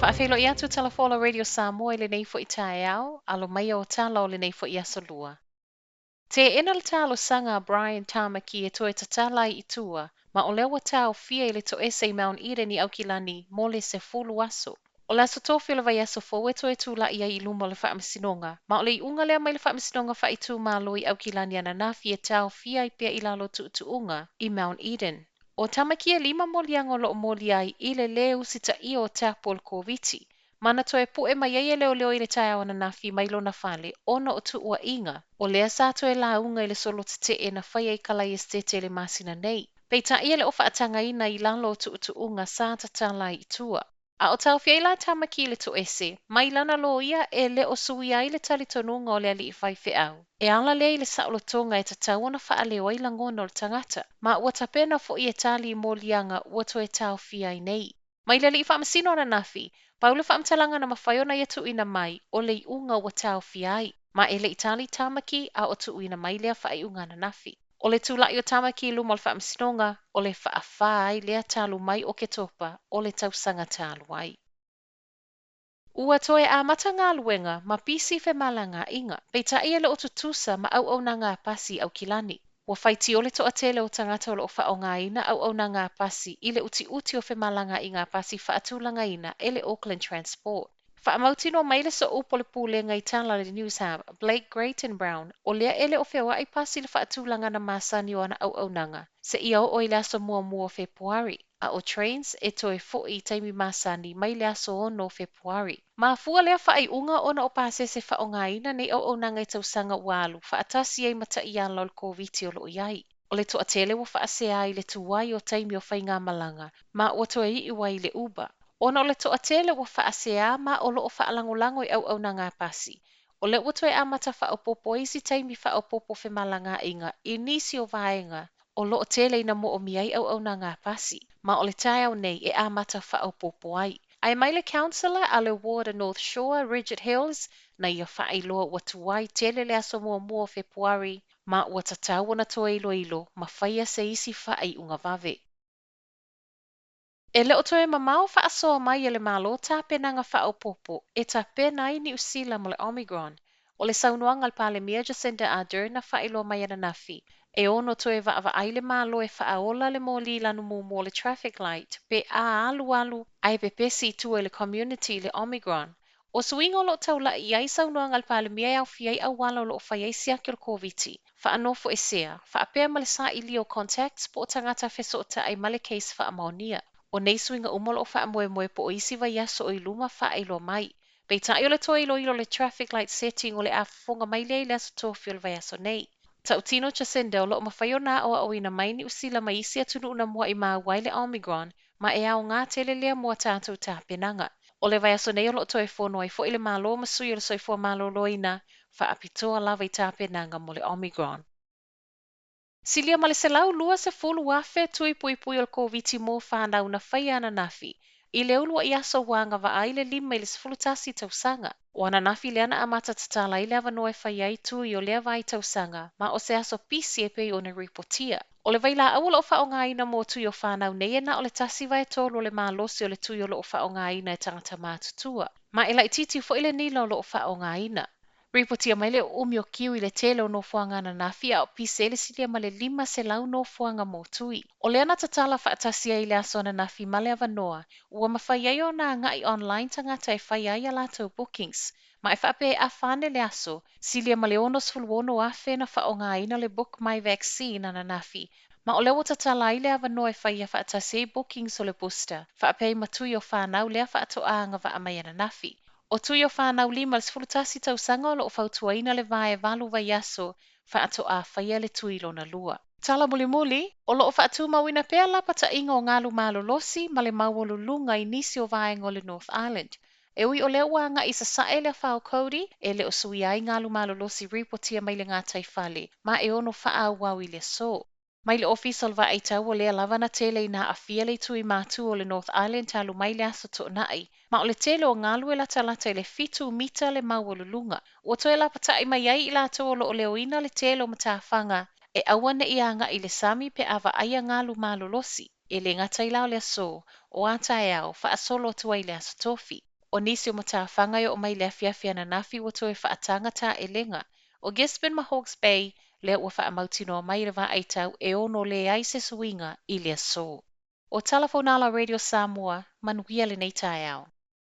Faafeiloai atu Talafola Radio Samoa i lenei foi taeao, alo maia o tala o lenei foi Aso Lua. Teena le talosaga a Brian Tamaki e toe tatala ai i tua, ma o lea ua taofia i le toese i Mount Eden i Aukilani mo le 10 aso. O le aso Tofi o le vaiaso fou e toe tula'i ai i luma o le Faamasinoga, ma o le iuga lea mai le Faamasinoga Faaitumalo i Aukilani ananafi e taofia ai pea i lalo o tuutuuga i Mount Eden. O Tamaki e 5 moliaga o lo o molia ai i le lē usitaia o tapu o le Koviti, ma na toe pu'e mai ai e leoleo i le taeao ananafi mai lona fale ona o tuua'iga, o lea sa toe lauga i le solo tete'e na faia i Kalaiestete i le masina nei. Peitai e le o faatagaina i lalo o tuutuuga sa tatala ai i tua. A o taofia ai la Tamaki i le toese, mai lana loia e le o suia ai le talitonuga o le alii faifeau. E ala lea i le saolotoga e tatau ona faaleo ai lagona o le tagata, ma ua tapena foi e tali i moliaga ua toe taofia ai nei. Mai le alii faamasino ananafi, pau le faamatalaga na mafai ona ia tuuina mai, o le iuga ua taofia ai, ma e le i tali Tamaki a o tuuina mai lea faaiuga ananafi. O le tula'i o Tamaki i luma o le faamasinoga, o le faafā ai lea talu mai Oketopa o le tausaga talu ai. Ua toe amata galuega ma pisi femalagaiga, peitai e le o tutusa ma auaunaga a pasi i Aukilani. Ua faitio le toatele o tagata o lo o faaaogaina auaunaga a pasi i le utiuti o femalagaiga a pasi faatulagaina e le Auckland Transport. Faamautinoa mai le sooupu o le pulega i tala a le Newshub, Blake Grayton-Brown, o lea e le o feoai pasi i le faatulagana masani o ana auaunaga seia oo i le aso 1 o Fepuari, a o Trains e toe foi i taimi masani mai le aso 6 o Fepuari. Mafua lea faaiuga ona o pasese faaaogaina nei auaunaga i tausaga ua alu, faatasi ai ma taiala o le Koviti o lo o i ai. O le toatele ua faasea i le tuai o taimi o faigamalaga, ma ua toe iu ai i le Uber. Ona o le toatele ua faasea ma o lo o faalagolago i auaunaga a pasi, o lea ua toe amata faaopoopo ai isi taimi faaopoopo femalagaiga i nisi o vaega o lo o tele ina moomia ai auaunaga a pasi, ma o le taeao nei e amata faaopoopo ai. Ae mai le Councillor a le Ward North Shore, Richard Hills, na ia faailoa ua tuai tele le aso 1 o Fepuari, ma ua tatau ona toe iloilo ma faia se isi faaiuga vave. E le o toe mamao faasoa mai e le Malo tapenaga faaopoopo e tapena ai Niu Sila mo le Omicron. O le saunoaga a le Palemia Jacinda Ardern na faailoa mai ananafi, e ono toe vaavaai le Malo e faaola le moli lanumumu o le traffic light pe a alualu ae pepesi i tua i le community i le Omicron. O suiga o lo o taula'i i ai saunoaga a le Palemia e aofia ai auala o lo o fai ai siaki o le Koviti, faanofoesea, faapea ma le sailia o contacts po o tagata fesootai ma le case faamaonia. O nei suiga uma o lo o faamoemoe po o isi vaiaso o i luma faailoa mai. Peitai o le toe iloilo o le traffic light setting o le a fofoga mai lea i le aso Tofi o le vaiaso nei. Tautino Jacinda o lo o mafai ona aoaoina mai Niu Sila mai isi atunuu na mua'i maua ai le Omicron, ma e aoga tele lea mo a tatou tapenaga. O le vaiaso nei o lo o toe fono ai foi le Malo ma sui o le Soifua Maloloina, faapitoa lava i tapenaga mo le Omicron. Silia ma le 120,000 tui puipui o le Koviti mo fanau na faia ananafi i le uluai aso ua agavaa ai le 5 i le 11 tausaga. O ananafi lea na amata tatala ai le avanoa e fai ai tui o lea vai tausaga, ma o se aso pisi e pei ona ripotia. O le vailaau o lo o faaaogaina mo tui o fanau nei e na o le 1/3 o le malosi o le tui o lo o faaaogaina e tagata matutua, ma e laitiiti foi le nila o lo o faaaogaina. Ripotia mai le umi o kiu i le tele o nofoaga ananafi a o pise ai le silia ma le 500 nofoaga mo tui. O lea na tatala faatasi ai i le aso ananafi ma le avanoa, ua mafai ai ona agai online tagata e fai ai a latou bookings, ma e faapea e afa ane le aso, silia ma le 66,000 na faaaogaina le Book My Vaccine ananafi, ma o lea ua tatala ai le avanoa e faia faatasi ai bookings o le booster, faapea ai ma tui o fanau lea faatoa agavaa mai ananafi. O tui o fanau 5 i le 11 tausaga o lo o fautuaina le va e 8 vaiaso faatoa faia le tui lona lua. Tala mulimuli, o lo o faatumauina pea lapataiga o galu malolosi ma le maualuluga i nisi o vaega o le North Island. E ui o lea ua agai i sasae le afa o Cody, e le o suia ai galu malolosi ripotia mai le gataifale, ma e ono faaauau i le aso. Mai le Ofisa o le Vaai Tau o lea lava na tele ina aafia le itu i matu o le North Island talu mai le aso Toonai, ma o le tele o galu e latalata i le 7 mita le maualuluga. Ua toe lapata'i mai ai i latou o lo o leoina le tele o matafaga e aua ne'i agai i le sami pe a vaaia galu malolosi, e le gata i la o le aso, o a taeao, faasolo atu ai i le aso Tofi. O nisi o matafaga e oo mai i le afiafi ananafi ua toe faataga taelega. O Gisborne ma Hawke's Bay lea ua faamautinoa mai e le Vaaitau e ono leai se suiga i le aso. O Tala Fonala Radio Samoa, manuia lenei taeao.